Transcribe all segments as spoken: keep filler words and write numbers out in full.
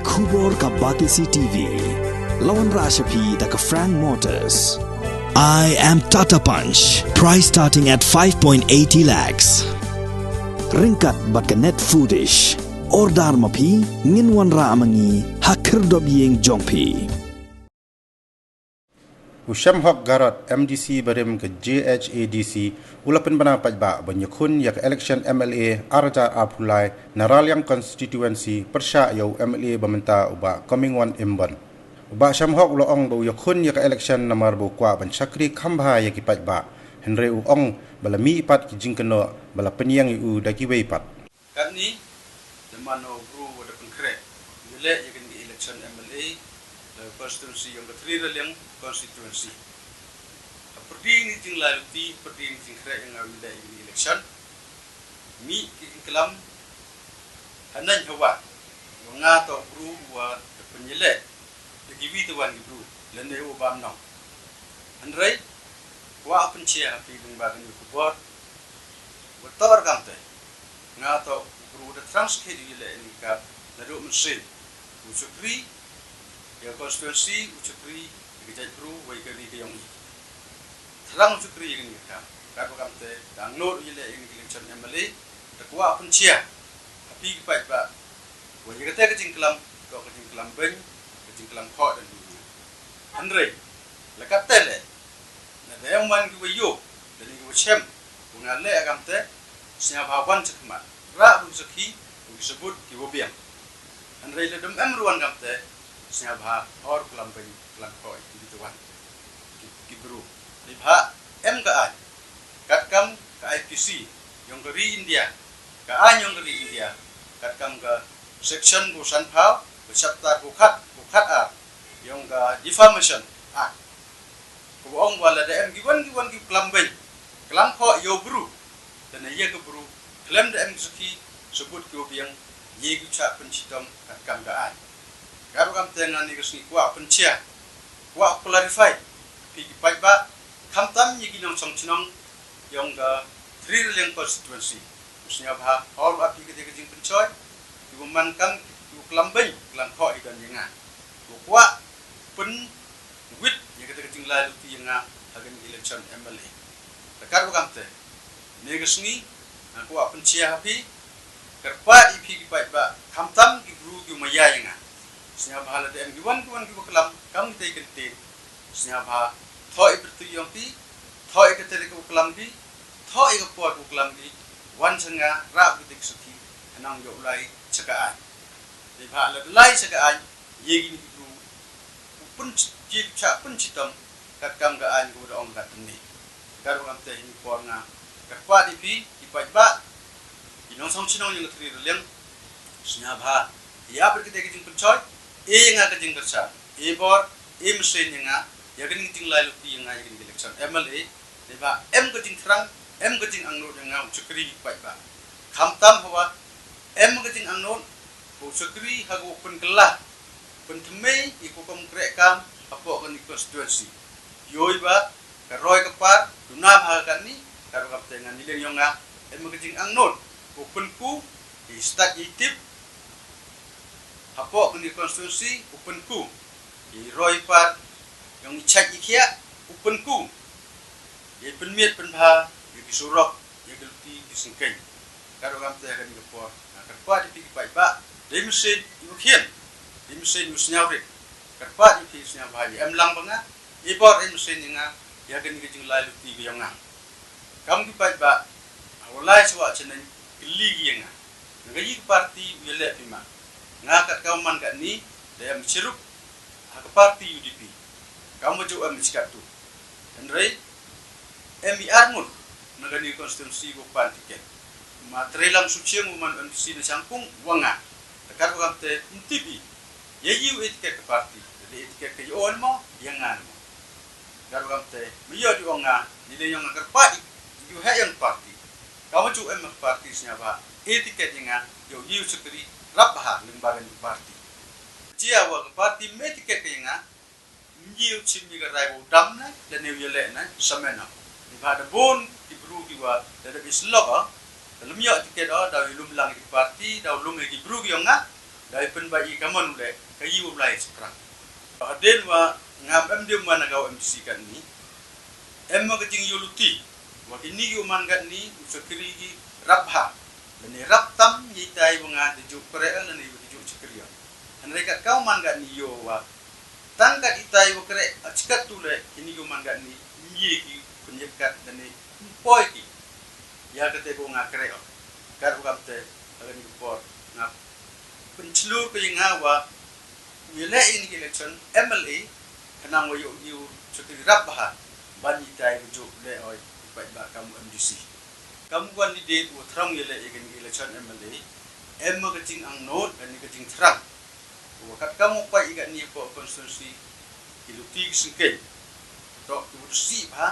Khubor ka Batesi T V. La wanrah sha phi da ka Frank Motors. I am Tata Punch. Price starting at five point eighty lakhs. Ryngkat bad ka Net Foodish. Order ma phi, ngin wanrah ma ngi ha khyrdop ïing jong phi. U Shemhok Garod, M D C barim ka J H A D C, u la pynbna paidbah ban ïakhun ïa ka election M L A ar hajar arphew lai na Raliang constituency pyrshah ïa u M L A ba mynta u Bah Comingone Ymbon. U Bah Shemhok u la ong ba u ïakhun ïa ka election namar ba u kwah ban shakri kham bha ïa ki paidbah. Hynrei u ong ba la mih pat ki jingkynnoh ba la pynïeng ïa u da kiwei pat. Katni, da mano bru wa da pynkhreh ïaleh ïa kane ka election M L A da constituency yong ka Three Raliang constituency. Ha pyrdi ni jinglai luti, pyrdi ni jingkhreh ïa nga ïaleh ïa kane ka election. Mih ki jingklam ha nang hawa wa nga to bru wa da pynïaleh ïa kiwi te wan ki bru lane u bam nong. Hynrei kwah pynshai ha phi lyngba kane ka khubor. Wa tor kamte nga to u bru da thrang skhet ïaleh ïa kane ka naduh mynsiem. U shakri ïa ka constituency, u shakri ïa ka jaitbru wa ïa ka ri ka yong i. Thrang u shakri ïa kane ka kam. Katwa kamte da angnud ïaleh ïa kane ka election M L A. Da kwah pynshai ha phi ki paidbah wa ïa kata ka jingklam, ka jingklam beiñ, ka jingklam khoh da ni. Hynrei la katte leh, lada em wan ki wa ïoh lane ki wa shem wa nga leh ha kamte, sngewbha wan sha khmat, rah bun sakhi, bun ki sabut ki wa biang. Hynrei lada em ruh wan kamte, sngewbha hor klam beiñ klam khoh ïa ki te wan ki, ki bru. Neibhah em ka aiñ katkam ka I P C yong ka ri India, ka aiñ yong ka ri India katkam ka section ka sanphew, ka chapter ka khat, ka khat ar yong ka Defamation Act. Ka wa ong wa lada em ki wan ki wan ki klam beiñ klam khoh ïa u bru, te na ïa ka bru khlem da em ki sakhi sabut ki wa biang, ïa ki chah pynshitom katkam ka aiñ. Katwa kamte nga ni ka sngi kwah pynshai, kwah clarify phi ki paidbah, khamtam ïa ki nongshong shnong yong ka Three Raliang constituency. Sngewbha hor wa phi ka jingpynshoi, ki wa man kam ki wa klam beiñ klam khoh ïa don ïa nga, wa kwah pynwit ïa kata ka jinglai luti ïa nga ha kane ka election M L A. Te katwa kamte, ne ka sngi nga kwah pynshai ha phi, kyrpad ïa phi ki paidbah, khamtam ki bru ki wa maya ïa nga. Sngewbha lada em ki wan ki wan ki wa klam kam kita ki kyntien, sngewbha thoh ïa ka pyrtuit yong phi, thoh ïa ka tarik ka wa klam phi, thoh ïa ka por ka wa klam phi, wan sha nga, rah kita ki sakhi, khnang ïoh lai sha ka aiñ. Neibhah lada lai sha ka aiñ, ïa kine ki bru u pyn, ïa ki chah pynshitom katkam ka aiñ ka wa da ong katne. Katwa kamte ha kane ka por nga kyrpad ïa phi ki paidbah, ki nongshong shnong yong ka Three Raliang, sngewbha ïa phi kita ki jingpynshoi, e ïa nga ka jingkyrshan, e bor, e mynsiem ïa nga ïa kane ka jinglai luti ïa nga ïa kane ka election M L A. Neibhah em ka jingthrang, em ka jingangnud ïa nga u shakri ki paidbah. Khamtam hawa em ka jingangnud, u shakri ha ka wa pynkylla, pynthymmai ïa ka kam kreh kam hapoh kane ka constituency. Ïohi ba ka roi ka par duna bha katni, katwa kamte nga ni leng yong nga em ka jingangnud, u pynku ïa i stad ïa i tip hapoh kane ka constituency, u pynku ïa i roi par yong i chait i khiah, u pynku ïa i pynmiat pynbha ïa ki surok, ïa ki luti ki syngkeiñ. Katwa kamte ha kane ka por nga kyrpad ïa phi ki paidbah, dei mynsiem i wa khian, dei mynsiem i wa sngewrit. Kyrpad ïa phi sngewbha ïa em lang ba nga, e bor e mynsiem ïa nga ïa kane ka jinglai luti ka yong nga. Kam ki paidbah ha wa lai sawah chaneng kylli ki ïa nga, na kaei ka party u ïaleh phi ma? Nga katkam man katni da em syruk ha ka party U D P, kam wa ju em shikattu. Hynrei em i ar ngut na kane ka constituency wa pan tiket. Ma Treilang Suchiang wa man M D C na Shangpung wa nga. Te katwa kamte ym tip i ïa i u e tiket ka party, da e tiket ka ïa o mo ïa nga mo. Katwa kamte ma ïoh di ong nga, ni leng yong nga kyrpad ïa u heh yong ka party. Kam wa ju em ka party sngewbha e tiket ïa nga, ïa u shakri rap bha lyngba kane ka party. Jia wa ka party me tiket ka ïa nga, ym ïa u chim ïa ka rai wa u dam ne lane u ïaleh ne, samen o. Neibhah da bun ki bru ki wa da da bi slok o, da lum ïoh tiket o, da u lum lang ïa ki party, da u lum ïa ki bru ki yong nga. Dei pynbeit i ka mon u leh ka ïoh u lai shaphrang. Hadien wa ngam em dei man na ka M D C katni. Em ma ka jingïoh luti wa kini ïoh man katni u shakri ki rap ha. Lane rap tam ïa itai wa nga te juk kre lane wa te juk shakri. Hynrei kat ka man katni ïoh wa tang kat itai wa kre a chikat tu leh kini ïoh man katni ïa ki pynïakat lane poi ki. Ïa kate ko nga kre kat u kam te ha kani ka por nga pynchlur ka ïa nga wa u ïaleh ïa ni election M L A khnang wa ïoh ïoh shakri rap bha ban itai wa juk leh oi paidbah kam u M D C. Kam u candidate wa thrang ïaleh ïa kani election M L A em ma ka jingangnud kani ka jingthrang. Wa kat kam u paid ïa kani ko constituency ki luti ki sengkeng. Tok ki wa sih bha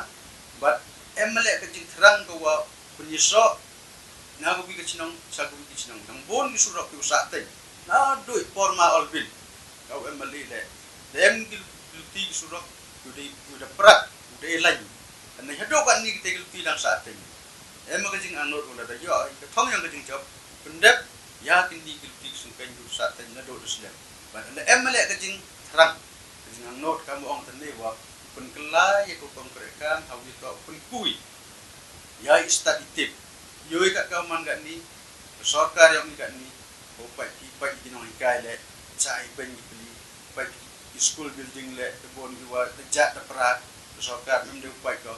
bad em ma leh ka jingthrang ka wa pynïasoh na ka wi ka chnong sha ka wi ka chnong. Dang bun ki surok ki wa sah teng na doi por ma Olbin ka wa M L A leh. Dem ki luti ki surok u dei u da prak u dei lain. Kan na haduh kan ni kita ki luti dang sah teng. Em ma ka jingangnud u la da ïoh ka thong ïa ka jingjop pyndep ïa kini ki luti ki sengkeng u sah teng na doi da slem. Bad em ma leh ka jingthrang ka jingangnud ka mo ong tene wa pynkylla ïa ka kong kre kan ha wi ka pynkui ïa i stad i tip. Ïoi kat ka man katni ka sorkar ïa mi katni ko paid ki paid ki nonghikai leh cha i ben ki pli paid ki school building leh te bon ki wa te ja te pra ka sorkar em dei paid ko.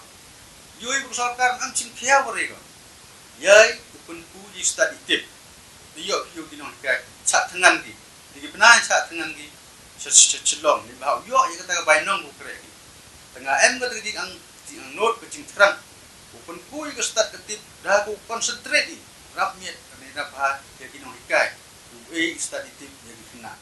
Ïoi ka sorkar em chim khia wa re ko. Ïai u pynkui i stad i tip. Te ïoh ki ïoh ki nonghikai cha thngan ki. Te ki bnai cha thngan ki. Cha cha chlong ni ba ïoh ïa kata ka bai nong ko kre ki. Tanga em kata ka jing ang jingangnud ka jingthrang. U pynkui ka stad ka tip da ko concentrate i rap miet ni rap ha ïa ki nonghikai. U ei stad i tip ïa ki khynnah.